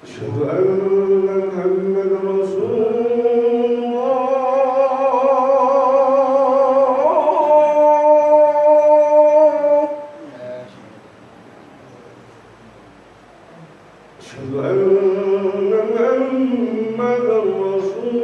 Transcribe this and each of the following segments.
أشهد أن محمدا رسول الله. أشهد أن محمدا رسول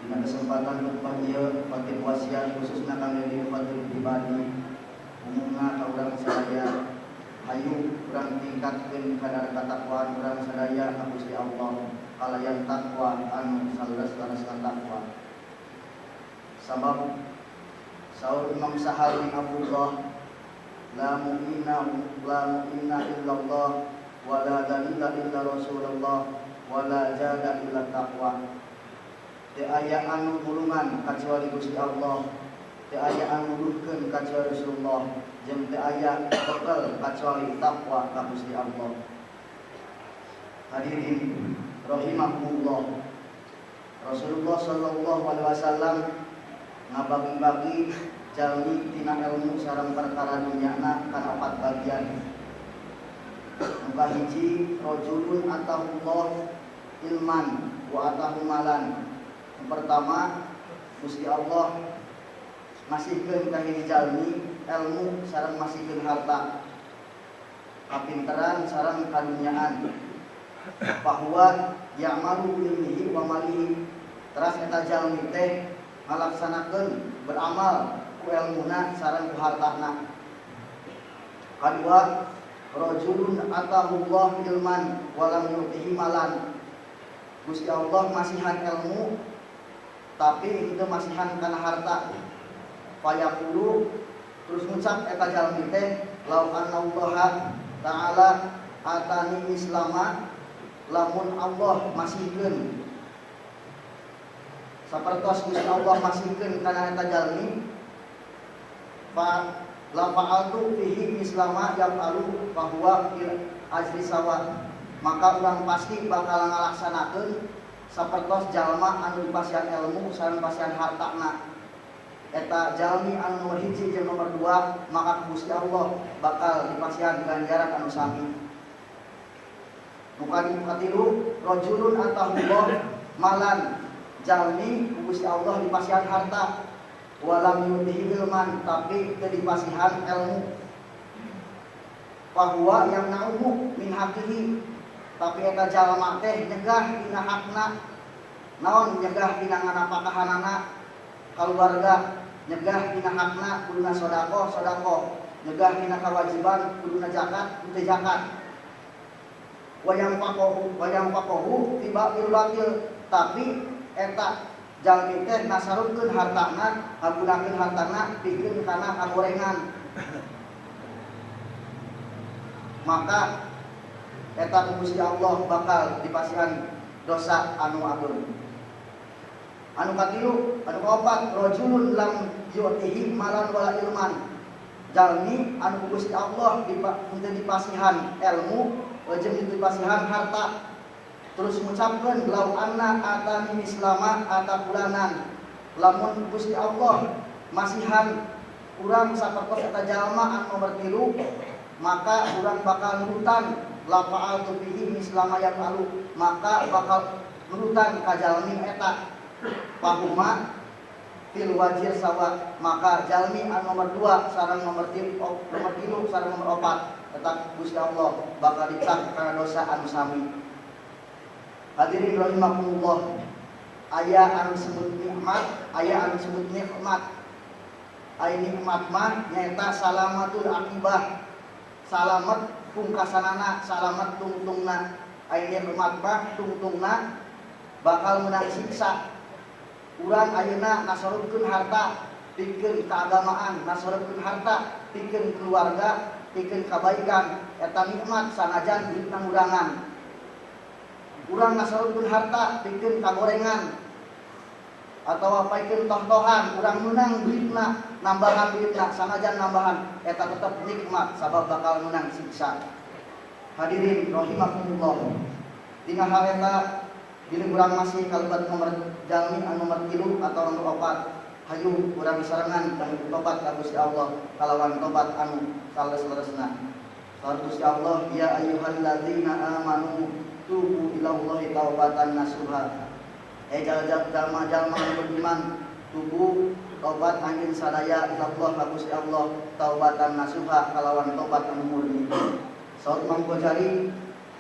Dina kesempatan khutbah ieu khotib wasiat khususna kangge diri khotib pribadi umumna ka urang sadaya hayu urang tingkatkeun kadar katakwaan urang sadaya ka Gusti Allah kalayan takwa anu saleres-leresna takwa. Sabab saur Imam Sahal bin Abdullah la mu'mina illallah wa la dalila illa Rasulullah wa la jada illa taqwa. Teu aya anu nulungan kacuali Gusti Allah, teu aya anu nuduhkeun kacuali Rasulullah, jeung teu aya bekal kacuali takwa ka Gusti Allah. Hadirin rahimakumullah. Rasulullah sallallahu alaihi wasallam ngabagi-bagi jalmi tina ilmu sareng perkara dunyana kana opat bagian. Nu kahiji rajulun atahullah ilman wa atahu malan. Pertama, Gusti Allah masihkeun ka hiji jalmi ilmu sareng masihkeun harta, kapinteran sareng kadunyaan. Bahwa ya'malu ilmihi wa malihi, teras eta jalmi teh ngalaksanakeun beramal ku elmuna sareng ku hartana. Kadua, rajulun atahullah ilman wa lam yu'tihi malan. Gusti Allah masihan ilmu tapi itu masihan kana harta. Fayaqulu terus ngucap eta jalmi teh lau anallaha ta'ala atani islama, lamun Allah masihkeun sapertos Gusti Allah masihkeun kana eta jalmi, fa la fa'altu fihi islama yaf'alu fa huwa fil ajri sawa. maka urang pasti bakal ngalaksanakeun sapertos jalma anu dipasihan ilmu sareng pasihan hartana. Eta jalmi anu nomor 1 jeung nomor 2 maka ku Gusti Allah bakal dipasihan ganjaran anu sami. Nu katilu rajulun atahullah malan jalmi ku Gusti Allah dipasihan harta walam yutihi ilman tapi teu dipasihan ilmu. Bahwa yang nauhu min hakihi tapi eta jalma teh nyegah dina hakna. Naon nyegah dina nganapakahanana kaluarga, nyegah dina hakna kuduna sedekah sedekah, nyegah dina kewajiban kuduna zakat henteu zakat. Wayang faqahu tiba batil tapi eta jalmi teh nasarupkeun hartana, ngagunakeun hartana pikeun kana kagorengan. Maka eta ku Gusti Allah bakal dipasihan dosa anu ageung. Anu katilu, anu kaopat, rajulun lam yu'tihi malan wala ilman. Jalmi anu ku Gusti Allah henteu dipasihan ilmu jeung dipasihan harta. Terus ngucapkeun lau anna atani mislama atapulanan. Lamun Gusti Allah masihan urang sapertos eta jalma anu nomor 3 maka urang bakal nurutan la fa'altu bihi mislama yafalu, maka bakal nurutan ka jalmi eta. Pahuma fil wajir sawa, maka jalmi anu nomor 2 sareng nomor 3 sareng nomor 4 eta Gusti Allah bakal dicap kana dosa anu sami. Hadirin rahimakumullah, aya anu disebut nikmat, aya anu disebut nikmat. Aya nikmat mah nyaeta salamatul akibah, salamet pungkasanana, salamet tungtungna. Aya nikmat mah tungtungna bakal menang siksa. Urang ayeuna nasorupkeun harta pikeun keagamaan, nasorupkeun harta pikeun keluarga, pikeun kabaikan, eta nikmat sanajan duitna ngurangan. Urang nasorupkeun harta pikeun kagorengan atawa pikeun toh-tohan, urang menang duitna, nambahan duitna sanajan nambahan, eta tetep nikmat sabab bakal menang siksa. Hadirin rahimakumullah, dina hal eta bila urang masih kalebet nomor jalmi anu nomor 3 atau nomor 4, hayu urang sarengan bahu tobat ka Gusti Allah kalawan tobat anu saleres-leresna. Saur Gusti Allah, ya ayyuhalladzina amanu tubu ilallahi taubatan nasuha. Jalma-jalma anu beriman tubu tobat anjeun sadaya ilallah ka Gusti Allah taubatan nasuha kalawan tobat anu murni. Saur Imam Ghazali,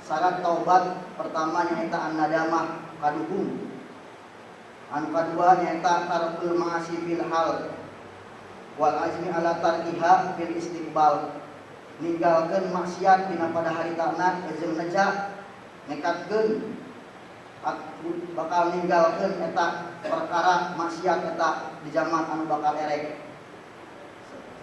syarat taubat pertama nyaeta an-nadamah kaduhung. Anu kadua nyaeta tarkul ma'asi fil hal wal azmi ala tarkiha fil istiqbal. Ninggalkeun maksiat dina pada haritana jeung neja nekatkeun bakal ninggalkeun eta perkara maksiat eta di zaman anu bakal erek.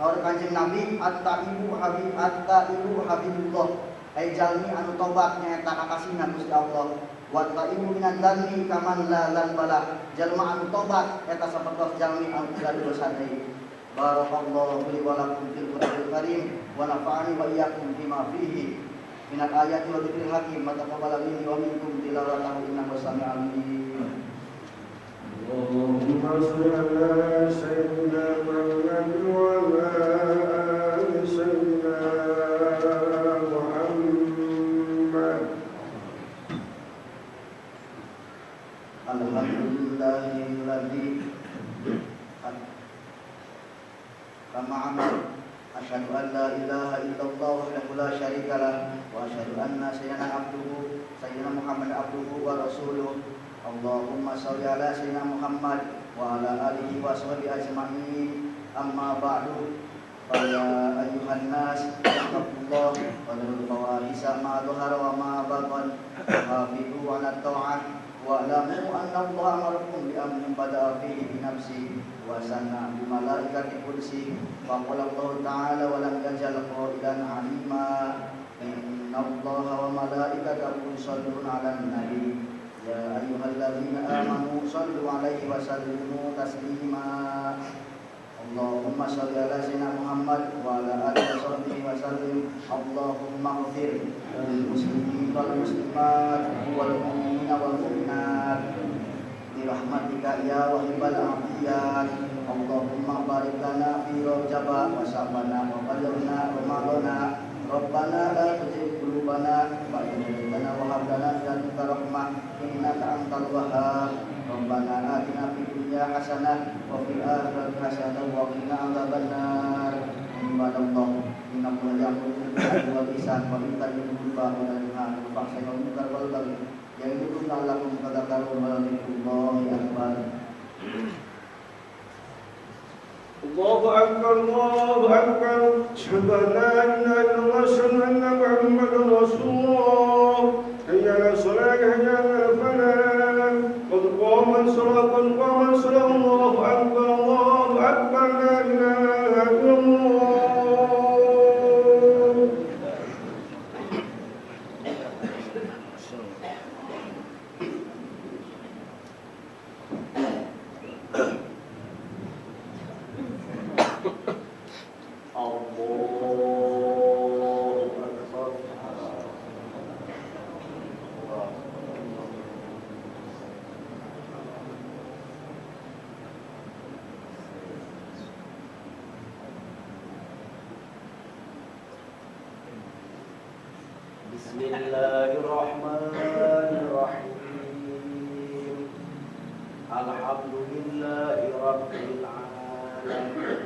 Saur Kanjeng Nabi, at-taibu habib at-taibu habibullah. Ai jalmi anu tobat nyaeta kakasihna Gusti Allah. Wa taibu minan dzanbi kaman la dzanbalah. Jalma anu tobat eta sapertos jalmi anu teu dosa deui. Barakallahu li wa lakum fil Qur'anil Karim wa nafa'ani wa iyyakum bima fihi minal ayati wa dzikril hakim wa taqabbala minni wa minkum tilawatahu innahu samii'un alim. Allahumma shalli ala sayyidina Muhammad wa ala ali sayyidina Muhammad. Alhamdulillahilladzi kama amar. Asyhadu an la ilaha illallah wahdahu la syarikalah wa asyhadu anna sayyidina abduhu sayyidina Muhammad abduhu wa rasuluh. Allahumma shalli ala sayyidina Muhammad wa ala alihi wa sahbihi ajma'in. Amma ba'du. Fa ya ayyuhan nas taqullah wa dharul fawahisha ma dhahara wa ma batan wa hafizu 'ala ta'ah wa alamu anna Allah amarakum bi amrin bada'a fihi bi nafsihi wa sanna bi malaikati qudsi wa qala Allah ta'ala wa lam yaj'al qailan 'alima inna Allaha wa malaikatahu yusholluna 'alan nabi ya ayyuhalladzina amanu shallu 'alaihi wa sallimu taslima. Allahumma shalli ala sayyidina Muhammad wa ala alihi wa sahbihi wa sallim. Allahumma ighfir lil muslimin wal muslimat wal mu'minina wal mu'minat bi rahmatika ya wahibal afiyat. Allahumma barik lana fi Rajab wa Sya'bana wa ballighna Ramadhana. Rabbana la tuzigh qulubana ba'da idh hadaytana wa hab lana min ladunka rahmah innaka antal wahhab. Rabbana atina fid dunya hasanah wa fil akhirati hasanah wa qina adzabannar. Ibadallah, innallaha ya'muru bil 'adli wal ihsani wa ita'i dzil qurba wa yanha 'anil fahsya'i wal munkari wal bagyi ya'idukum la'allakum tadhakkarun. Wa dzikrullahi akbar. Allahu akbar, Allahu akbar. Asyhadu an la ilaha illallah, asyhadu anna Muhammadan rasulullah. Hayya 'alas salah, hayya 'alal falah. Qad qamat salat, qad qamat salat. Allahu akbar, Allahu akbar, la ilaha illallah. Bismillahirrahmanirrahim. Alhamdulillahi rabbil alamin.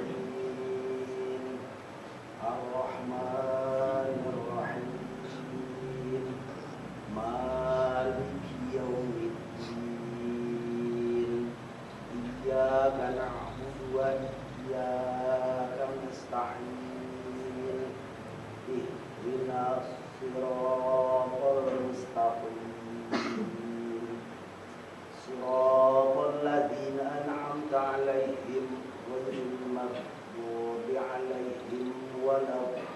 Arrahmanir rahim. Maliki yaumiddin. Iyyaka na'budu wa iyyaka nasta'in. Ihdinas siratal mustaqim. Siratal ladzina an'amta 'alaihim ghairil maghdubi 'alaihim waladdallin.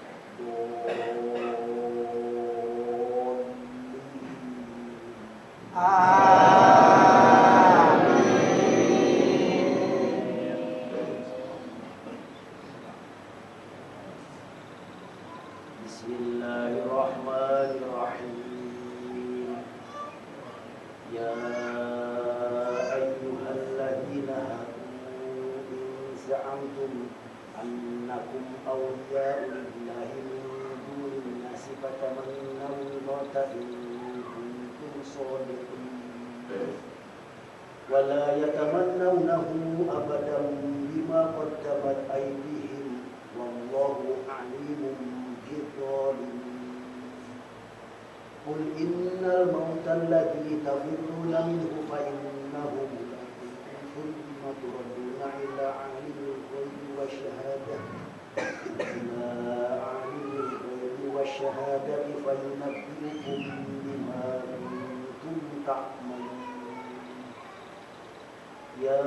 Bismillahirrahmanirrahim. Ya ayyuhalladzina amanu in za'amtum annakum awliya'u lillahi min dunin nasi fatamannawul mauta in kuntum shadiqin. Wa la yatamannawnahu abadan bima qaddamat aydihim wallahu 'alimun bizzalimin. Qul innal mauta alladhi tafirruna minhu fa innahu mulaqikum thumma turadduna ila 'alimil ghaibi wasyahadah ila 'alimil ghaibi wasyahadati fayunabbi'ukum bima kuntum ta'malun. Ya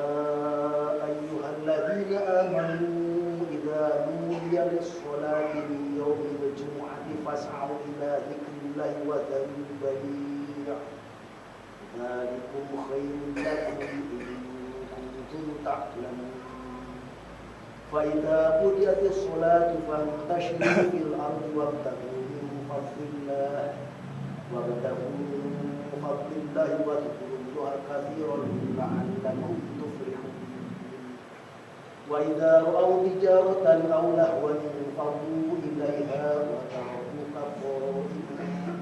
ayyuhalladzina amanu idza nudiya lis-salati min yaumil jumu'ati fas'au ila dzikrillahi wa dzarul bai'. Dzalikum khairul lakum in kuntum ta'lamun. Fa idza qudiyatis salatu fantashiru fil ardi wabtaghu min fadlillah wabtaghu min fadlillahi wadhkurullaha katsiran la'allakum tuflihun. Wa idza ra'aw tijaratan aw lahwan infaddu ilayha wa tarakuka qa'iman.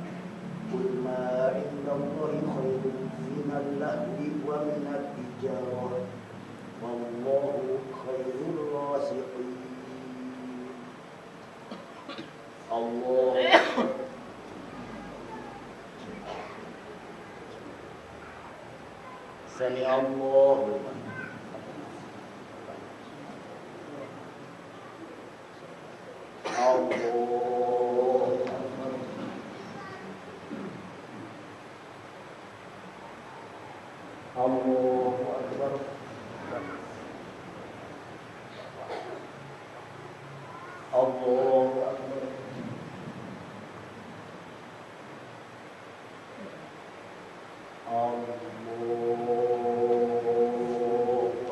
Qul ma 'indallahi khairun minal lahwi wa minat tijarah wallahu khairur raziqin. Allah. Sami Allahu liman. Allahu akbar. Allahu akbar. Allahu akbar. Allahu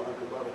akbar.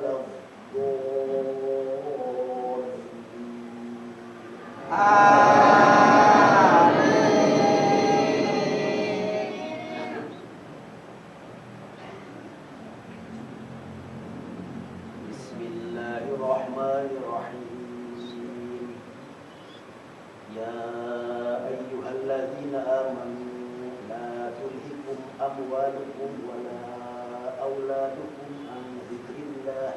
ولا الضالين. بسم الله الرحمن الرحيم. يا أيها الذين آمنوا لا تلهكم أموالكم ولا أولادكم عن ذكر الله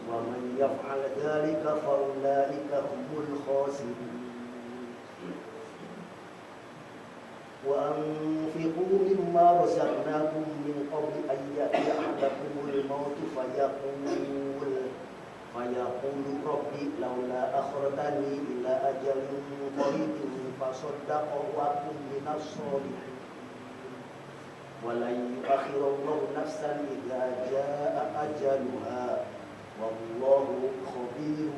ومن يفعل ذلك فأولئك هم الخاسرون. وأنفقوا مما رزقناكم من قبل أن يأتي أحدكم الموت فيقول ربي لولا أخرتني إلى أجل قريب فأصدق وأكن من الصالحين. ولن يؤخر الله نفسا إذا جاء أجلها والله خبير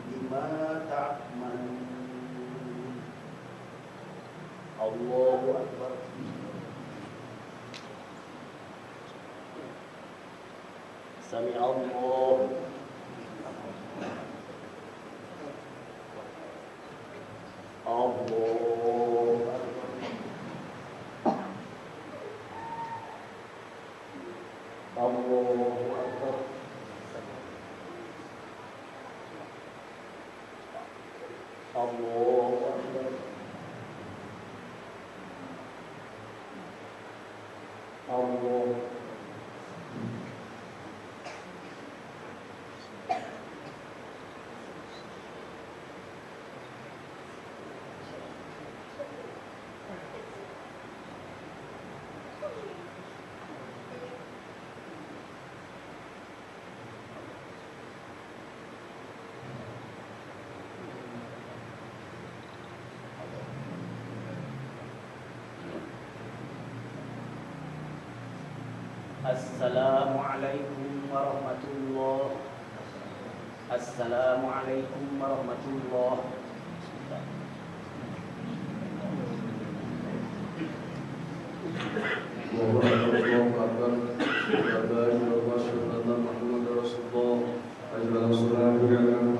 بما تعملون. الله أكبر. سمع الله. الله أكبر. الله أكبر. الله أكبر. الله. Assalamualaikum warahmatullah. Assalamualaikum warahmatullah. Allahu akbar. La ilaha illallah Muhammadur Rasulullah. Asyhadu an la ilaha illallah.